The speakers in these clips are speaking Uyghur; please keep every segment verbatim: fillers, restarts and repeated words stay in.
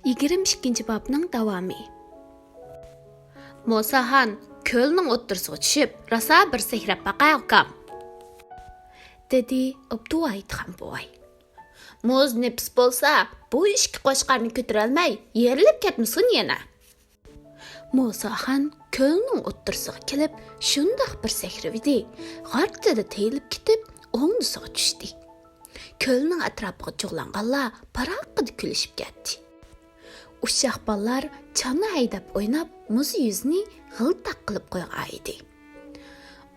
يىگىرمە ئىككىنچى بابنىڭ داۋامى. موساخان، كۆلنىڭ ئوتتۇرىسىغا چۈشۈپ، راسا بىر سەكرەپ باقاي، ئۇكام، دېدى ئابدۇۋاھىتخان بوۋاي. مۇز نېپىز بولسا، بۇ ئىككى قوچقارنى كۆتۈرەلمەي، يېرىلىپ كەتمىسۇن يەنە. موساخان كۆلنىڭ ئوتتۇرىسىغا كېلىپ، شۇنداق بىر سەكرىۋىدى، غارتىدا تېيىلىپ كېتىپ، ئوڭدىسىغا چۈشتى. كۆلنىڭ ئەتراپىغا جۇغلانغانلار پاراققىدە كۈلۈشۈپ كەتتى. ئۇششاق بالىلار چانا ھەيدەپ ئويناپ، مۇز يۈزىنى غىلتاق قىلىپ قويغانىدى.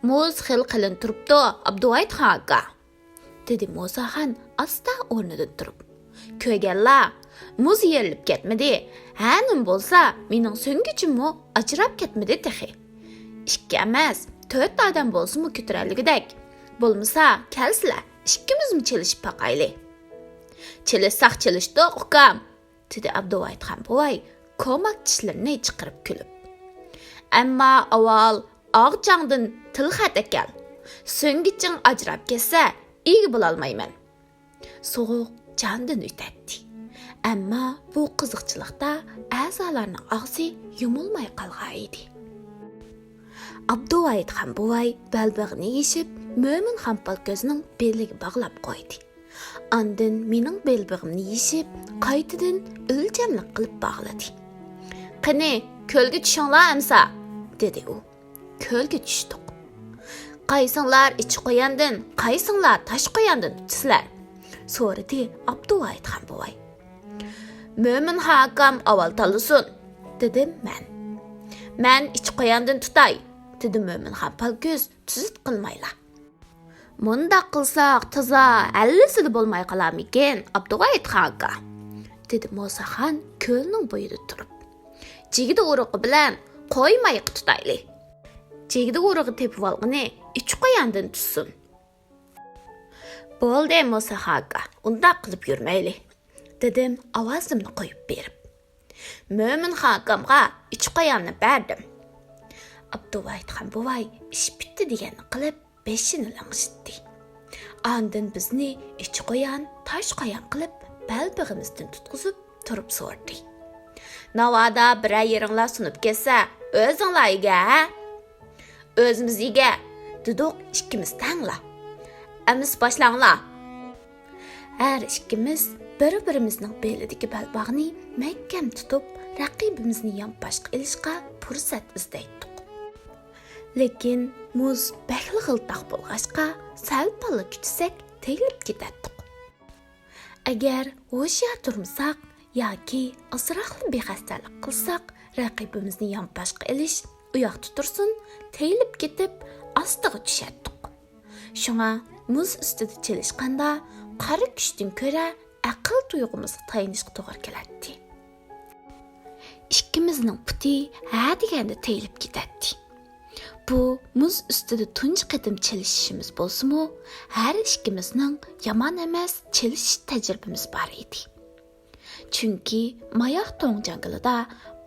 مۇز خېلى قېلىن تۇرۇپتۇ، ئابدۇۋاھىتخان ئاكا، دېدى موساخان ئاستا ئورنىدىن تۇرۇپ. كۆرگەنلا، مۇز يېرىلىپ كەتمىدى، ھە نېمە بولسا، مېنىڭ سۆڭگىچىممۇ ئاجراپ كەتمىدى تېخى. ئىككى ئەمەس، تۆت ئادەم بولسىمۇ كۆتۈرەلىگۈدەك. بولمىسا، كەلسىلە، ئىككىمىزمۇ چېلىشىپ باقايلى. چېلىشساق چېلىشتۇق، ئۇكام، دېدى ئابدۇۋاھىتخان بوۋاي كوماك چىشلىرىنى چىقىرىپ كۈلۈپ. ئەمما ئاۋۋال ئاغچاڭدىن تىلخەت ئەكەل. سۆڭگىچىڭ ئاجراپ كەتسە، ئىگە بولالمايمەن. سوغۇق جاندىن ئۆتەتتى. ئەمما بۇ قىزىقچىلىقتا ئەزالارنىڭ ئاغزى يۇمۇلماي قالغانىدى. ئابدۇۋاھىتخان بوۋاي بەلبېغىنى يېشىپ، مۆمىنخان پالكۆزنىڭ بېلىگە باغلاپ قويدى. ئاندىن مېنىڭ بېلبېغىمنى يېشىپ، قايتىدىن ئۆلچەملىك قىلىپ باغلىدى. قېنى، كۆلگە چۈشۈڭلار ئەمسە، دېدى ئۇ. كۆلگە چۈشتۇق. قايسىڭلار ئىچى قوياندىن، قايسىڭلار تاش قوياندىن تۇتىسىلەر؟ سورىدى ئابدۇۋاھىتخان بوۋاي. مۆمىنخان ئاكام ئاۋۋال تاللىسۇن، دېدىم مەن. مەن ئىچى قوياندىن تۇتاي، دېدى مۆمىنخان پالكۆز تۈزۈت قىلمايلا. مۇنداق قىلساق تازا ھەللىسىدە بولماي قالارمىكىن، ئابدۇۋاھىتخان ئاكا، دېدى موساخان كۆلنىڭ بويىدا تۇرۇپ. جىگدە ئۇرۇقى بىلەن قوي مايىقى تۇتايلى. جىگدە ئۇرۇقى تېپىۋالغىنى ئۈچ قوياندىن تۇتسۇن. بولدى موساخان ئاكا، ئۇنداق قىلىپ يۈرمەيلى، دېدىم ئاۋازىمنى قويۇپ بېرىپ. مۆمىنخان ئاكامغا ئۈچ قوياننى بەردىم. ئابدۇۋاھىتخان بوۋاي ئىش پۈتتى دېگەننى قىلىپ، بېشىنى لىڭشىتتى. ئاندىن بىزنى ئۈچ قويان، تاش قويان قىلىپ، بەلبېغىمىزدىن تۇتقۇزۇپ تۇرۇپ سورىدى. ناۋادا بىرەر يېرىڭلار سۇنۇپ كەتسە، ئۆزۈڭلار ئىگە، ھە؟ ئۆزىمىز ئىگە، دېدۇق ئىككىمىز تەڭلا. ئەمىسە باشلاڭلار. ھەر ئىككىمىز بىر-بىرىمىزنىڭ بېلىدىكى بەلباغنى مەھكەم تۇتۇپ، رەقىبىمىزنى يانپاشقا ئېلىشقا پۇرسەت ئىزدەيتتۇق. لېكىن مۇز بەكلا غىلتاق بولغاچقا، سەل پاللا كۈچىسەك تېيىلىپ كېتەتتۇق. ئەگەر ھوشيار تۇرمىساق ياكى ئازراقلا بىخەستەلىك قىلساق، رەقىبىمىزنى يانپاشقا ئېلىش ئۇياقتا تۇرسۇن، تېيىلىپ كېتىپ، ئاستىغا چۈشەتتۇق. شۇڭا مۇز ئۈستىدە چېلىشقاندا قارا كۈچتىن كۆرە ئەقىل تۇيغۇمىزغا تايىنىشقا توغرا كېلەتتى. ئىككىمىزنىڭ پۇتى ھە دېگەندە تېيىلىپ كېتەتتى. بۇ مۇز ئۈستىدە تۇنجى قېتىم چېلىشىشىمىز بولسىمۇ، ھەر ئىككىمىزنىڭ يامان ئەمەس چېلىشىش تەجرىبىمىز بار ئىدى. چۈنكى ماياق توڭ جاڭگىلىدا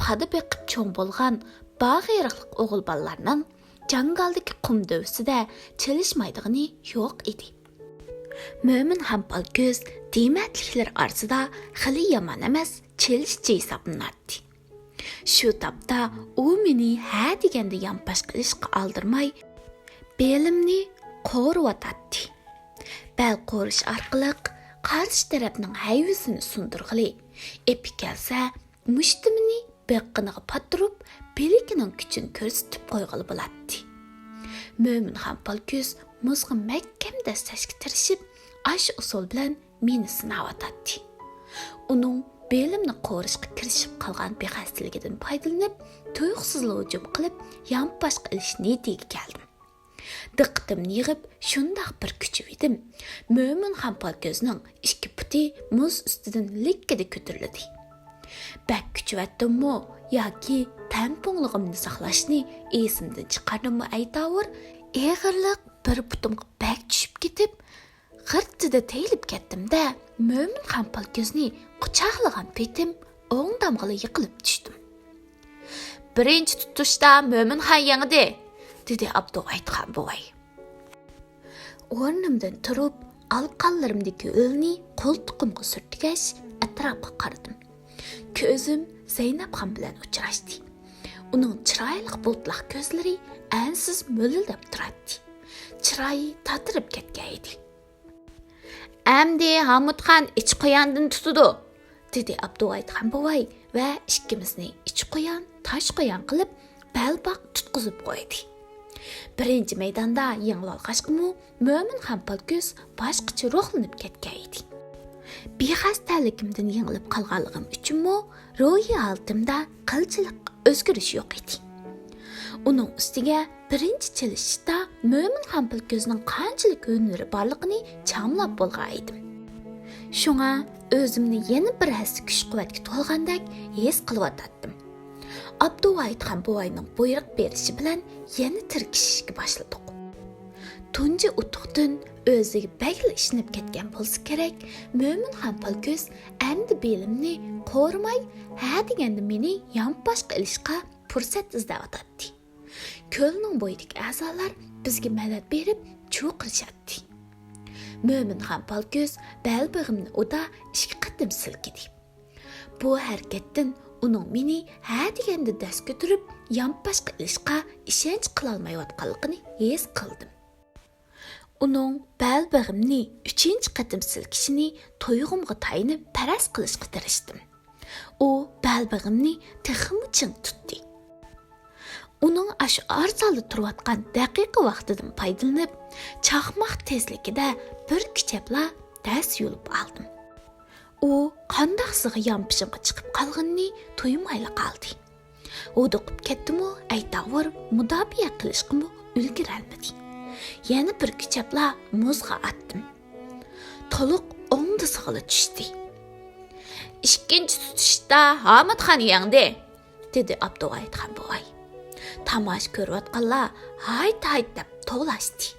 پادا بېقىپ چوڭ بولغان باغ ئېرىقلىق ئوغۇل بالىلارنىڭ جاڭگالدىكى قۇم دۆۋىسىدە چېلىشمايدىغىنى يوق ئىدى. مۆمىنخان پالكۆز دېمەتلىكلىرى ئارىسىدا خېلى يامان ئەمەس چېلىشچى ھېسابلىناتتى. شۇ تاپتا ئۇ مېنى ھە دېگەندە يانپاشقا ئېلىشقا ئالدىرىماي، بېلىمنى قورۇۋاتاتتى. بەل قورۇش ئارقىلىق قارشى تەرەپنىڭ ھەيۋىسىنى سۇندۇرغىلى، ئېپى كەلسە مۇشتۇمىنى بېققىنىغا پاتۇرۇپ، بىلىكىنىڭ كۈچىنى كۆرسىتىپ قويغىلى بولاتتى. مۆمىنخان پالكۆز مۇزغا مەھكەم دەسسەشكە تىرىشىپ، ئاشۇ ئۇسۇل بىلەن مېنى سىناۋاتاتتى. ئۇنىڭ بېلىمنى قورۇشقا كىرىشىپ قالغان بىخەستىلىكىدىن پايدىلىنىپ، تۇيۇقسىزلا ھۇجۇم قىلىپ، يانپاشقا ئېلىش نىيىتىگە كەلدىم. دىققىتىمنى يىغىپ، شۇنداق بىر كۈچىۋىدىم، مۆمىنخان پالكۆزنىڭ ئىككى پۇتى مۇز ئۈستىدىن لىككىدە كۆتۈرۈلدى. بەك كۈچىۋەتتىممۇ ياكى تەڭپۇڭلۇقۇمنى ساقلاشنى ئېسىمدىن چىقاردىممۇ ئەيتاۋۇر، ئېغىرلىق بىر پۇتۇمغا بەك چۈشۈپ كېتىپ، غىرتىدە تېيىلىپ كەتتىم-دە، مۆمىنخان پالكۆزنى قۇچاقلىغان پېتىم ئوڭدامغىلا يىقىلىپ چۈشتۈم. بىرىنچى تۇتۇشتا مۆمىنخان يېڭىدى، دېدى ئابدۇۋاھىتخان بوۋاي. ئورنۇمدىن تۇرۇپ، ئالىقانلىرىمدىكى ھۆلنى قولتۇقۇمغا سۈرتكەچ، ئەتراپقا قارىدىم. كۆزۈم زەينەپخان بىلەن ئۇچراشتى. ئۇنىڭ چىرايلىق بۇلتلاق كۆزلىرى ئەنسىز مۆلدۈرەپ تۇراتتى. چىرايى تاتىرىپ كەتكەن ئىدى. «ئەمدى ھامۇتخان ئىچ قوياندىن تۇتىدۇ»، دېدى ئابدۇۋايىتخان بوۋاي ۋە ئىككىمىزنى ئىچ قويان، تاش قويان قىلىپ، بەلباغ تۇتقۇزۇپ قويدى. بىرىنچى مەيداندا يېڭىلالغاچقىمۇ، مۆمىنخان پالكۆز باشقىچە روھلىنىپ كەتكەن ئىدى. بىخەستەلىكىمدىن يېڭىلىپ قالغانلىقىم ئۈچۈنمۇ، روھىي ھالىتىمدە قىلچىلىك ئۆزگىرىش يوق ئىدى. ئۇنىڭ ئۈستىگە بىرىنچى چېلىشىشتا مۆمىنخان پالكۆزنىڭ قانچىلىك ھۈنىرى بارلىقىنى چاملاپ بولغان ئىدىم. شۇڭا ئۆزۈمنى يەنە بىر ھەسسە كۈچ-قۇۋۋەتكە تولغاندەك ھېس قىلىۋاتاتتىم. ئابدۇۋايىتخان بوۋاينىڭ بۇيرۇق بېرىشى بىلەن يەنە تىركىشىشكە باشلىدۇق. تۇنجى ئۇتۇقتىن ئۆزىگە بەكلا ئىشىنىپ كەتكەن بولسا كېرەك، مۆمىنخان پالكۆز ئەمدى بېلىمنى قورۇماي، ھە دېگەندە مېنى يانپاشقا ئېلىشقا پۇرسەت ئىزدەۋاتاتتى. كۆلنىڭ بويىدىكى ئەزالار بىزگە مەدەت بېرىپ چۇقىرىشاتتى. مۆمىنخان پالكۆز بەلبېغىمنى ئۇدا ئىككى قېتىم سىلكىدى. بۇ ھەرىكەتتىن ئۇنىڭ مېنى ھە دېگەندە دەس كۆتۈرۈپ، يانپاشقا ئېلىشقا ئىشەنچ قىلالمايۋاتقانلىقىنى ھېس قىلدىم. ئۇنىڭ بەلبېغىمنى ئۈچىنچى قېتىم سىلكىشىنى تۇيغۇمغا تايىنىپ پەرەز قىلىشقا تىرىشتىم. ئۇ بەلبېغىمنى تېخىمۇ چىڭ تۇتتى. ئۇنىڭ ئاشۇ ئارىسالدا تۇرۇۋاتقان دەقىقە ۋاقتىدىن پايدىلىنىپ، چاقماق تېزلىكىدە بىر كۈچەپلا دەس يۇلۇپ ئالدىم. ئۇ قانداق زىغا يانپىشىمغا چىقىپ قالغىنىنى تۇيمايلا قالدى. ھودۇقۇپ كەتتىمۇ، ئەيتاۋۇر مۇداپىئە قىلىشقىمۇ ئۈلگۈرەلمىدى. يەنە بىر كۈچەپلا مۇزغا ئاتتىم. تولۇق ئوڭدىسىغىلا چۈشتى. «ئىككىنچى تۇتۇشتا ھامۇتخان يەڭدى»، دېدى ئابدۇۋايىتخان بوۋاي. تاماشا كۆرۈۋاتقانلار «ھايت، ھايت» دەپ توۋلاشتى.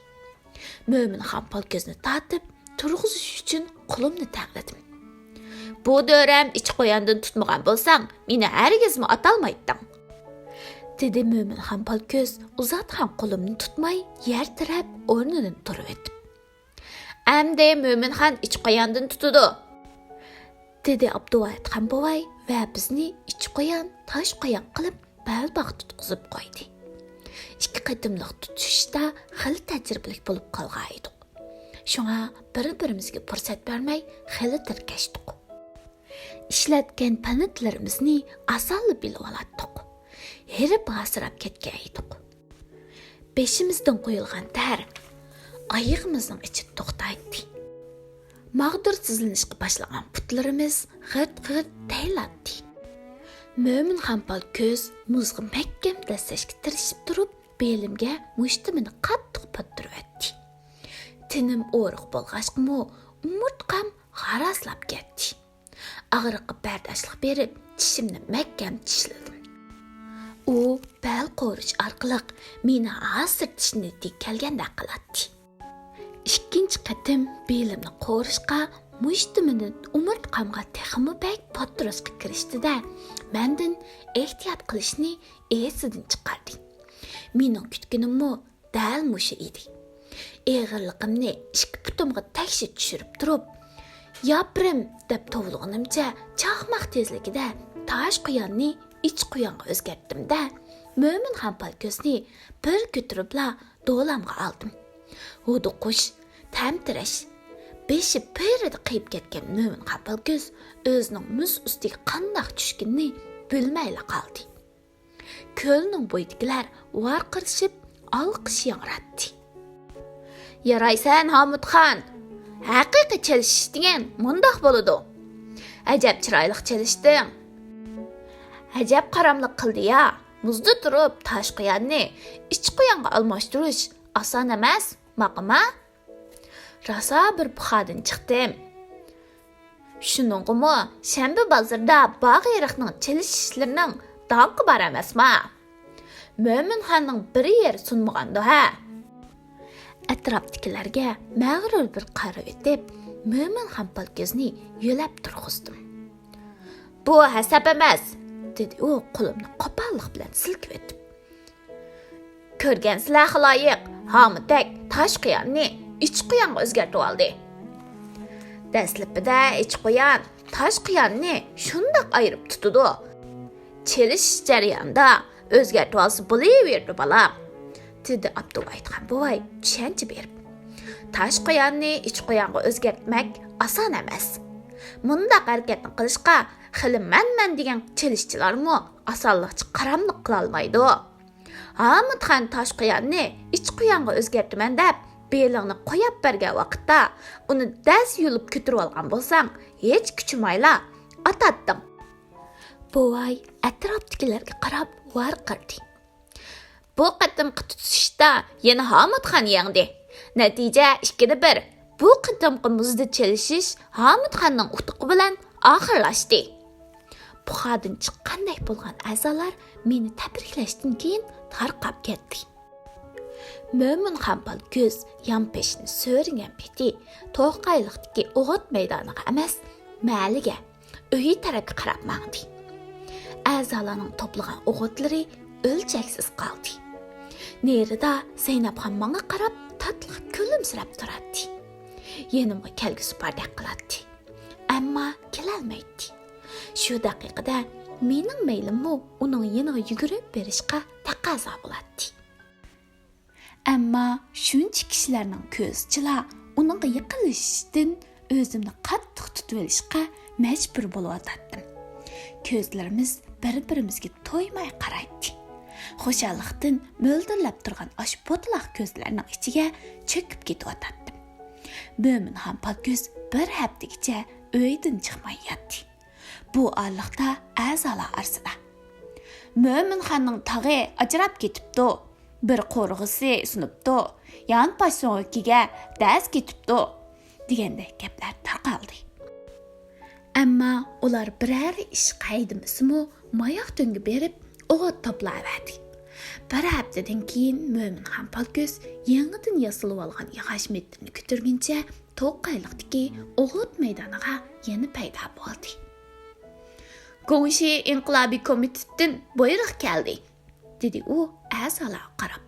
مۆمىنخان پالكۆزنى تارتىپ تۇرغۇزۇش ئۈچۈن قولۇمنى تەڭلىدىم. «بۇ دۆرەم ئىچ قوياندىن تۇتمىغان بولساڭ، مېنى ھەرگىزمۇ ئاتالمايتتىڭ»، دېدى مۆمىنخان پالكۆز ئۇزاتقان قولۇمنى تۇتماي يەر تىرەپ ئورنىدىن تۇرۇۋېتىپ. «ئەمدى مۆمىنخان ئىچ قوياندىن تۇتىدۇ»، دېدى ئابدۇۋايىتخان بوۋاي ۋە بىزنى ئىچ قويان، تاش قويان قىلىپ بەلباغ تۇتقۇزۇپ قويدى. ئىككى قېتىملىق تۇتۇشۇشتا خېلى تەجرىبىلىك بولۇپ قالغان ئىدۇق. شۇڭا بىر-بىرىمىزگە پۇرسەت بەرمەي خېلى تىركەشتۇق. ئىشلەتكەن پەنتلىرىمىزنى ئاسانلا بىلىۋالاتتۇق. ھېرىپ ھاسىراپ كەتكەن ئىدۇق. بېشىمىزدىن قويۇلغان تەر ئايىغىمىزنىڭ ئىچىدە توختايتتى. ماغدۇر تىزلىنىشقا باشلىغان پۇتلىرىمىز غىرت-غىرت تەيلەتتى. مۆمىنخان پالكۆز مۇزغا مەھكەم دەسسەشكە تىرىشىپ تۇرۇپ، بېلىمگە مۇشتىمىنى قاتتىق پاتتۇرۇۋەتتى. تېنىم ئورۇق بولغاچقىمۇ، ئومۇرتقام غاراسلاپ كەتتى. ئاغرىققا بەرداشلىق بېرىپ، چىشىمنى مەھكەم چىشلىدىم. ئۇ بەل قورۇش ئارقىلىق مېنى ھاسىرىتىشنى كەلگەندەك قىلاتتى. ئىككىنچى قېتىم بېلىمنى قورۇشقا، مۇشتىمىنى ئومۇرتقامغا تېخىمۇ بەك پاتتۇرۇشقا كىرىشتى-دە، مەندىن ئېھتىيات قىلىشنى ئېسىدىن چىقاردى. مېنىڭ كۈتكىنىممۇ دەل مۇشۇ ئىدى. ئېغىرلىقىمنى ئىككى پۇتۇمغا تەكشى چۈشۈرۈپ تۇرۇپ، «ياپىرىم» دەپ توۋلىغىنىمچە چاقماق تېزلىكىدە تاش قوياننى ئىچ قويانغا ئۆزگەرتتىم-دە، مۆمىنخان پالكۆزنى بىر كۆتۈرۈپلا دولامغا ئالدىم. ھودۇقۇش، تەمتىرەش، بېشى پىرىدا قېيىپ كەتكەن مۆمىنخان پالكۆز ئۆزىنىڭ مۇز ئۈستىگە قانداق چۈشكىنىنى بىلمەيلا قالدى. كۆلنىڭ بويىدىكىلەر ۋارقىرىشىپ ئالقىش ياڭراتتى. «يارايسەن، ھامۇتخان! ھەقىقىي چېلىشىش دېگەن مۇنداق بولىدۇ. ئەجەب چىرايلىق چېلىشتىڭ. ئەجەب قاراملىق قىلدى-يا، مۇزدا تۇرۇپ تاش قوياننى ئىچ قويانغا ئالماشتۇرۇش ئاسان ئەمەس، ماقۇلما؟» راسا بىر پۇخادىن چىقتىم. شۇنىڭغىمۇ شەنبە بازىرىدا باغ ئېرىقنىڭ چېلىشىشلىرىنىڭ داڭقى بار ئەمەسما؟ مۆمىنخاننىڭ بىر يېرى سۇنمىغاندۇ ھە؟ ئەتراپتىكىلەرگە مەغرۇر بىر قارىۋېتىپ، مۆمىنخان پالكۆزنى يۆلەپ تۇرغۇزدۇم. «بۇ ھەسەپ ئەمەس!» دېدى ئۇ قولۇمنى قوپاللىق بىلەن سىلكىۋېتىپ. «كۆرگەنسىلەر خالايىق، ھامۇتەك تاش قوياننى ئىچ قويانغا ئۆزگەرتىۋالدى. دەسلىپىدە ئىچ قويان تاش قۇياننى شۇنداق ئايرىپ تۇتىدۇ. چېلىشىش جەريانىدا ئۆزگەرتىۋالسا بولۇۋېرىدۇ، بالام، دېدى ئابدۇۋايىتخان بوۋاي چۈشەنچە بېرىپ. تاش قۇياننى ئىچ قۇيانغا ئۆزگەرتمەك ئاسان ئەمەس. مۇنداق ھەرىكەتنى قىلىشقا خېلى مەن-مەن دېگەن چېلىشچىلارمۇ ئاسانلىقچە قاراملىق قىلالمايدۇ. ھامۇتخان تاش قۇياننى ئىچ قۇيانغا ئۆزگەرتىمەن دەپ، بېلىڭنى قوياپ بەرگەن ۋاقىتتا، ئۇنى دەس يۇلۇپ كۆتۈرۈۋالغان بولساڭ، ھېچ كۈچىمايلا ئاتاتتىڭ. بوۋاي ئەتراپتىكىلەرگە قاراپ ۋارقىرىدى. بۇ قېتىمقى تۇتۇشۇشتا يەنە ھامۇتخان يەڭدى. نەتىجە ئىككىدە بىر. بۇ قېتىمقى مۇزدا چېلىشىش ھامۇتخاننىڭ ئۇتۇقى بىلەن ئاخىرلاشتى. پۇخادىن چىققاندەك بولغان ئەزالار مېنى تەبرىكلەشتىن كېيىن تارقاپ كەتتى. مۆمىن خانپال كۆز يانپېشىنى سۆرىگەن پېتى توقايلىقتىكى ئوغۇت مەيدانىغا ئەمەس، مەھەللىگە، ئۆيى تەرەپكە قاراپ ماڭدى. ئەزالارنىڭ توپلىغان ئوغۇتلىرى ئۆلچەكسىز قالدى. نېرىدا زەينەپخان ماڭا قاراپ تاتلىق كۈلۈمسىرەپ تۇراتتى. يېنىمغا كەلگۈسى باردەك قىلاتتى. ئەمما كېلەلمەيتتى. شۇ دەقىقىدە مېنىڭ مەيلىممۇ ئۇنىڭ يېنىغا يۈگۈرۈپ بېرىشقا تەقەززا بولاتتى. ئەمما شۇنچە كىشىلەرنىڭ كۆزىچىلا ئۇنىڭغا يېقىنلىشىشتىن ئۆزۈمنى قاتتىق تۇتۇۋېلىشقا مەجبۇر بولۇۋاتاتتىم. كۆزلىرىمىز بىر-بىرىمىزگە تويماي قارايتتى. خۇشاللىقتىن مۆلدۈرلەپ تۇرغان ئاشۇ بوتىلاق كۆزلەرنىڭ ئىچىگە چۆكۈپ كېتىۋاتاتتىم. مۆمىن خانپال كۆز بىر ھەپتىگىچە ئۆيدىن چىقماي ياتتى. بۇ ئارىلىقتا ئەزالار ئارىسىدا، «مۆمىنخاننىڭ تاغى ئاجراپ كېتىپتۇ، بىر قورغىسى سۇنۇپتۇ، يانپاش سۆڭىكىگە دەز كېتىپتۇ» دېگەندەك گەپلەر تارقالدى. ئەمما ئۇلار بىرەر ئىش ھەيدىمىسىمۇ، ماياق تۈڭگە بېرىپ ئوغۇت توپلاۋەردى. بىر ھەپتىدىن كېيىن مۆمىنخان پالكۆز يېڭىدىن ياسىلىۋالغان ياغاچ مېتىرنى كۆتۈرگىنىچە توقايلىقتىكى ئوغۇت مەيدانىغا يەنە پەيدا بولدى. «گۇڭشى ئىنقىلابىي كومىتېتتىن بۇيرۇق كەلدى» دېدى ئۇ ئەزالارغا قاراپ.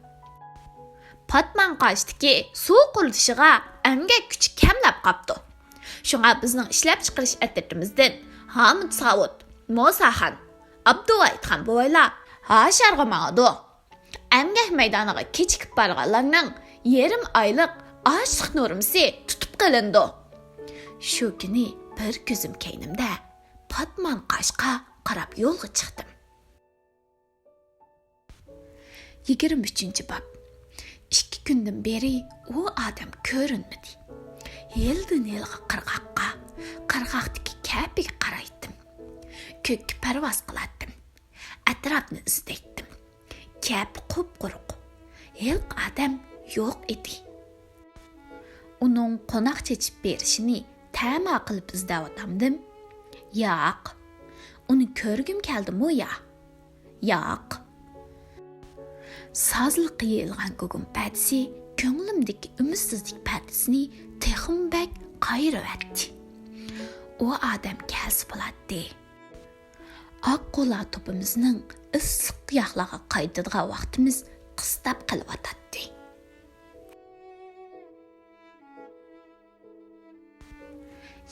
«پاتمان قاشتىكى سۇ قۇرۇلۇشىغا ئەمگەك كۈچى كەملەپ قاپتۇ. شۇڭا بىزنىڭ ئىشلەپچىقىرىش ئەترىتىمىزدىن ھامۇت ساۋۇت، مۇساخان، ئابدۇۋايىتخان بوۋايلار ھاشارغا ماڭىدۇ. ئەمگەك مەيدانىغا كېچىكىپ بارغانلارنىڭ يېرىم ئايلىق ئاشلىق نورمىسى تۇتۇپ قېلىنىدۇ.» شۇ كۈنى بىر كۆزۈم كەينىمدە پاتمان قاشقا قاراپ يولغا چىقتىم. يىگىرمە ئۈچىنچى باب. ئىككى كۈندىن بېرى ئۇ ئادەم كۆرۈنمىدى. ھىلدىن ھىلغا قىرغاققا، قىرغاقتىكى كەپىگە قارايتتىم. كۆككە پەرۋاز قىلاتتىم. ئەتراپنى ئىزدەيتتىم. كەپە قۇپقۇرۇق. ھېلىقى ئادەم يوق ئىدى. ئۇنىڭ قوناق چېچىپ بېرىشىنى تەما قىلىپ ئىزدەۋاتامدىم؟ ياق. ئۇنى كۆرگۈم كەلدىمۇ يا؟ ياق. سازلىققا يېيىلغان گۇگۇم پەدىسى كۆڭلۈمدىكى ئۈمىدسىزلىك پەدىسىنى تېخىمۇ بەك قايرىۋەتتى. ئۇ ئادەم كەلسە بولاتتى. ئاق قۇلار توپىمىزنىڭ ئىسسىق ياقلارغا قايتىدىغان ۋاقتىمىز قىستاپ قېلىۋاتاتتى.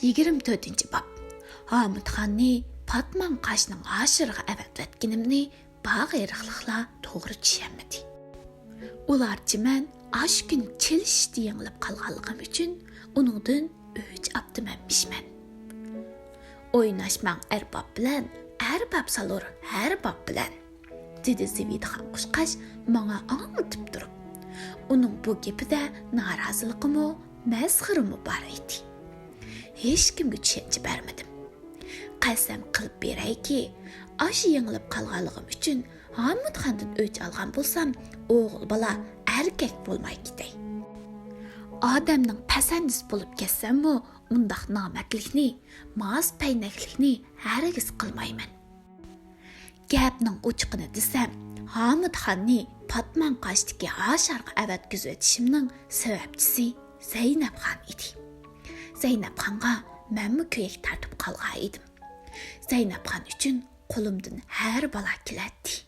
يىگىرمە تۆتىنچى باب. ھامۇتخاننى پاتمان قاشنىڭ ھاشىرىغا ئەۋەتىۋەتكىنىمنى باغ ئېرىقلىقلار توغرا چۈشەنمىدى. ئۇلارچە مەن ئاشۇ كۈنى چېلىشىشتا يېڭىلىپ قالغانلىقىم ئۈچۈن ئۇنىڭدىن ئۆچ ئاپتىمەنمىشمەن. «ئويناشماڭ ئەرباب بىلەن، ئەرباب سالۇر ھەر باب بىلەن» دېدى زىۋىدىخان قۇشقاچ ماڭا ئاڭلىتىپ تۇرۇپ. ئۇنىڭ بۇ گېپىدە نارازىلىقىمۇ، مەسخىرىمۇ بار ئىدى. ھېچكىمگە چۈشەنچە بەرمىدىم. قەسەم قىلىپ بېرەيكى، ئاشۇ يېڭىلىپ قالغانلىقىم ئۈچۈن ھامۇتخاندىن ئۆچ ئالغان بولسام، ئوغۇل بالا ئەركەك بولماي كېتەي. ئادەمنىڭ پەسەندىسى بولۇپ كەتسەممۇ، ئۇنداق نامەردلىكنى، ماس پەينەكلىكنى ھەرگىز قىلمايمەن. گەپنىڭ ئوچۇقىنى دېسەم، ھامۇتخاننى پاتمان قاشتىكى ھاشارغا ئەۋەتكۈزۈۋېتىشىمنىڭ سەۋەبچىسى زەينەپخان ئىدى. زەينەپخانغا مەنمۇ كۆيەك تارتىپ قالغان ئىدىم. زەينەپخان ئۈچۈن قولۇمدىن ھەر بالا كېلەتتى.